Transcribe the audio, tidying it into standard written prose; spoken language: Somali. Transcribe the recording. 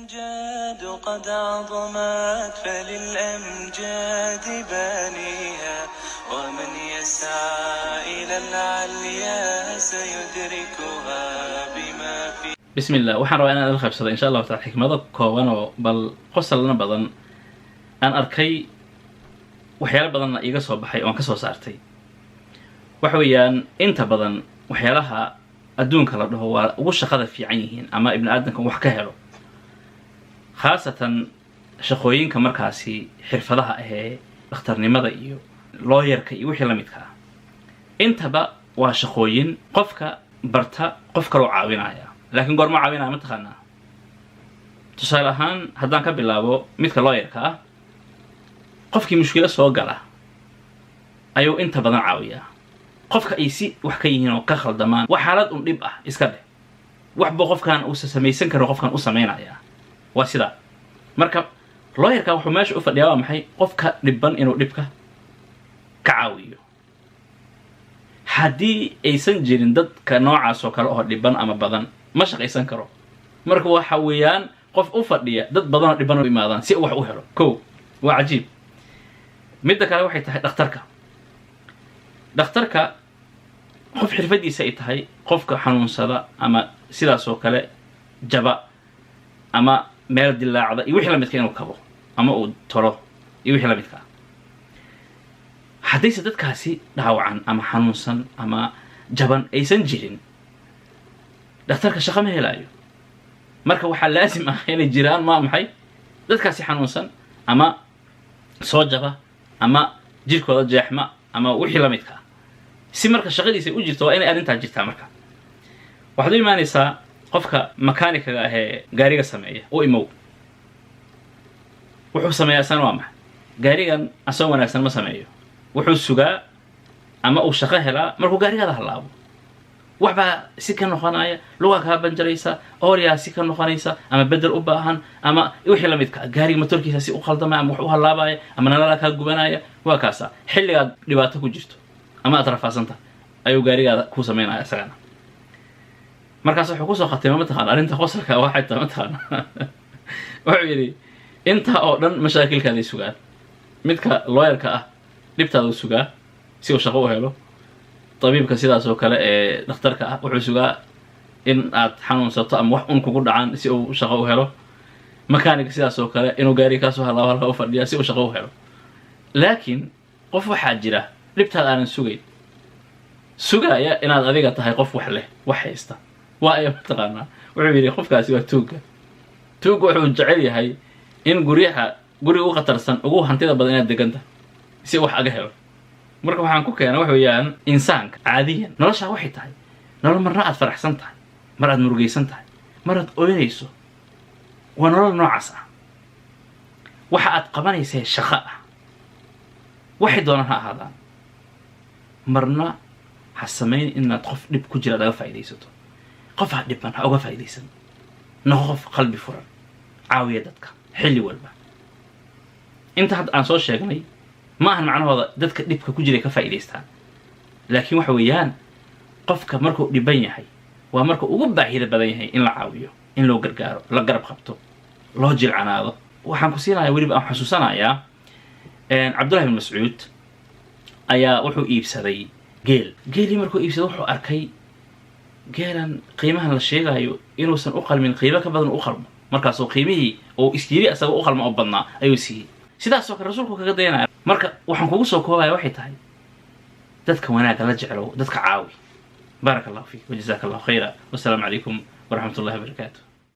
الأمجاد قد عظمت فللأمجاد بانيها، ومن يسعى إلى العليا سيدركها بما في Bismi illah. Waxaan rabaa inaan la qaybsado, insha Allahu taala, xikmado kooban oo bal qosalna badan aan arkay, waxyaalo badanna iiga soo baxay oon ka soo saartay. Waxa weeyaan, inta badan waxyaalaha adduunka la dhaho waa ugu shaqada fiican yihiin ama ibni aadamka wax ka helo, khaasatan shaqooyinka markaasi xirfadaha ahee dhakhtarnimada iyo lawyerka iyo wixii la midka ah, intaba waa shaqooyin qofka barta qof kaloo caawinaya. Laakiin goorma caawinaya, ma taqaanaa? Tusaale ahaan, haddaan ka bilaabo midka lawyerka ah, qofkii mushkilo soo gala ayuu inta badan caawiyaa. Qofka ay si wax ka yihiin oo ka khaldamaan, waa xaalad un dhib ah iska dheh, waxba qofkan uusa samaysan karo qofkan u samaynayaa. Waa sidaa. Marka lawyerka wuxuu meesha u fadhiyaa waa maxay? Qofka dhiban inuu dhibka ka caawiyo. Haddii aysan jirin dadka noocaas oo kale oo dhiban ama badan, ma shaqaysan karo. Marka waxa weeyaan qof u fadhiya dad badan oo dhiban u imaadaan si uu wax u helo. Ko waa cajiib. Midda kale waxay tahay dhakhtarka. Dhakhtarka qof xirfadiisa ay tahay qofka xanuunsada ama sidaas oo kale jaba ama meel dilaacda iyo wixii la midka inuu kabo ama uu tolo iyo wixii la midka ah. Haddayse dadkaasi dhaawacan ama xanuunsan ama jaban aysan jirin, dhakhtarka shaqo ma helaayo. Marka waxaa laasim ah inay jiraan, ma maxay, dadkaasi xanuunsan ama soo jaba ama jirkooda jeexma ama wixii la midka ah. Si marka shaqadiisa u jirto, waa inay arrintaa jirtaa. Marka waxaad u imaanaysaa qofka makaanikaga ahee gaariga sameeya. U imow, wuxuu sameeyaa isana waa maxay? Gaarigan asoo wanaagsan ma sameeyo. Wuxuu sugaa ama uu shaqo helaa markuu gaarigaada hallaabo. Wax baa si ka noqonaya, lugaa kaa banjaraysa, ooryaa si ka noqonaysa ama bedel u baahan ama wixii la midka, gaariga motorkiisa si u khaldamaya ama wax u hallaabaya ama nalala kaa gubanaya. Waa kaasa xilligaad dhibaato ku jirto ama aad rafaasanta ayuu gaarigaada ku samaynaya isagana. Markaas wuxuu kusoo khatimay, mataqaana, arrinta qosalka waxay tahay, mataqaana, wuxuu yidhi: intaa oo dhan mashaakilkaaday sugaan. Midka lawyerka ah dhibtaada u sugaa si uu shaqo u helo. Tabiibka sidaas oo kale ee dhakhtarka ah wuxuu sugaa in aad xanuunsato ama wax un kugu dhacaan si uu shaqo u helo. Makaaniga sidaas oo kale inuu gaariga kaasoo halaabo halka u fadhiya si uu shaqo u helo. Laakiin qof waxaa jira dhibtaada aanan sugayn, sugaaya inaad adiga tahay qof wax leh, wax haysta. Waa aya, mataqaanaa? Wuxuu yidhi qofkaasi waa tuugga. Tuugga wuxuu jecel yahay in guryaha, guriga u khatarsan, ugu hantida badan inaad deganta si wax aga helo. Marka waxaan ku keena waxa weeyaan, insaanka caadiyan noloshaa waxay tahay nolol marna aad faraxsan tahay, mar aad murugaysan tahay, mar aad oynayso. Waa nolol noocaas ah. Waxa aad qabanaysee shaqo ah, waxay doonaan ha ahaadaan, marna ha samayn inaad qof dhib ku jira ad aga faa'iidaysato. Qof ha dhiban ha uga faa'iidaysan. Noqo qof qalbi furan, caawiya dadka xilli walba. Inta hadda aan soo sheegnay ma ahan macnahooda dadka dhibka ku jiray ka faa'iidaystaan, laakiin waxa weeyaan qofka markuu dhiban yahay waa marka ugu baahida badan yahay in la caawiyo, in loo gargaaro, la garab qabto, loo jilcanaado. Waxaan ku siinayaa, weliba aan xusuusanayaa, Cabdullahi bin Mascuud ayaa wuxuu iibsaday geel. Geelii markuu iibsaday, wuxuu arkay geelan qiimahan la sheegayo inuusan u qalmin, qiimo ka badan u qalmo. Markaasuu qiimihii oo isyiri asaga u qalmo oo badnaa ayuu siiyey. Sidaasoo kale rasuulku kaga dayanaya. Marka waxaan kugu soo koobaya waxay tahay, dadka wanaagga la jeclow, dadka caawi. Baaraka Allahu fiik wa jazaaka Allahu khayra, wasalaamu calaykum waraxmat ullahi wabarakaatu.